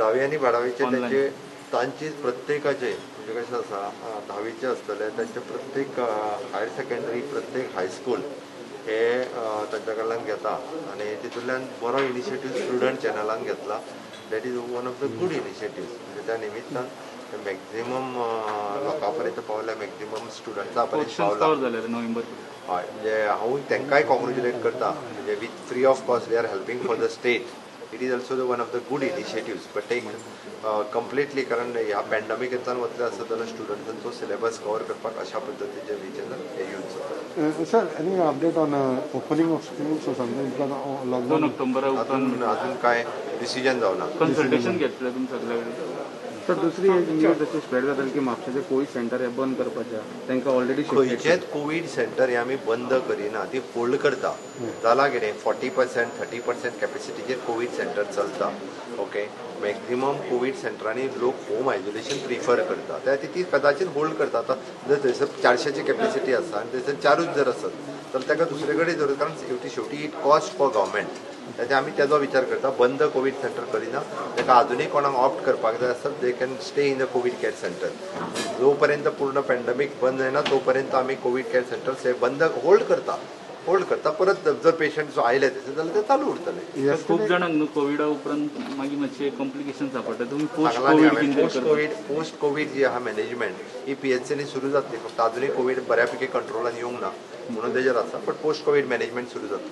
धावी आनी बारावीचे Online. त्यांचे तांची प्रत्येकाचे, म्हणजे कशें आसा, धावीचे आसतले तांचे प्रत्येक हायर सेकंडरी, प्रत्येक हायस्कूल हे तांच्या कडल्यान घेता आनी तितूंतल्यान बरो इनिशिएटीव स्टुडंट चॅनलान घेतला. That is one of the good initiative. म्हणजे त्या निमित्तान मॅक्झिमम लोकां पर्यंत पावल्या, मॅक्झिमम स्टुडंट्सां पर्यंत पोर्शन पावला. कवर जाले नोव्हेंबर. हय, म्हणजे हांव तांकांय कॉंग्रेच्युलेट करता. म्हणजे with free of cost we are helping for the state. It is also the one of the good initiatives, but take completely, कारण ह्या पॅन्डमिकेंतल्यान वतले आसत जाल्यार स्टुडंट्सांचो सिलेबस कवर करपाक अशा पद्दतीचे विचार हे यूज जाता. Sir, any update on opening of schools or something? Because 2 lockdown. ऑक्टोबरा अजून उपरांत. अजून काय डिसिजन जावना. कन्सल्टेशन घेतले तुमी सगल्या कडेन? सर, दुसरी एक न्यूज अशी स्प्रेड जाताली की म्हापशेचे कोवीड सेंटर हे बंद करपाचे आहा. तांकां ऑलरेडी खंयचेच कोवीड सेंटर हे आमी बंद करिना, ती होल्ड करता. जाला कितें, 40%, 30% कॅपॅसिटीचेर कोवीड सेंटर चलता. ओके, मॅक्झिमम कोवीड सेंटरांनी लोक होम आयसोलेशन प्रिफर करता. त्या खातीर ती कदाचित होल्ड करता. आतां जर थंयसर 400ची कॅपॅसिटी आसा आनी थंयसर चारूच जर आसत तर ताका दुसरे कडेन दवर, कारण शेवटी शेवटी it cost for government. ताचे आमी तेजो विचार करता. बंद कोवीड सेंटर करिना. ताका अजुनूय कोणाक ऑप्ट करपाक जाय आसत, they can stay in the COVID care center. जो पर्यंत पूर्ण पॅन्डमीक बंद जायना, तो पर्यंत आमी कोवीड केअर सेंटर्स हे बंद होल्ड करता, होल्ड करता. परत जर पेशंट जो आयले थंयसर जाल्यार ते चालू उरतले. खूब जाणांक न्हू कोविडा उपरांत मागीर मातशे कॉम्प्लिकेशन सापडटा. तुमी पोस्ट सांगला न्ही कोवीड हांवें. कितें पोस्ट करता? कोवीड, पोस्ट कोवीड जी आहा मॅनेजमेंट ही पीएचसीनी सुरू जातली. फक्त अजुनूय कोवीड बऱ्यापैकी कंट्रोलान येवंक ना म्हणून तेजेर आसा, बट पोस्ट कोवीड मॅनेजमेंट सुरू जातली.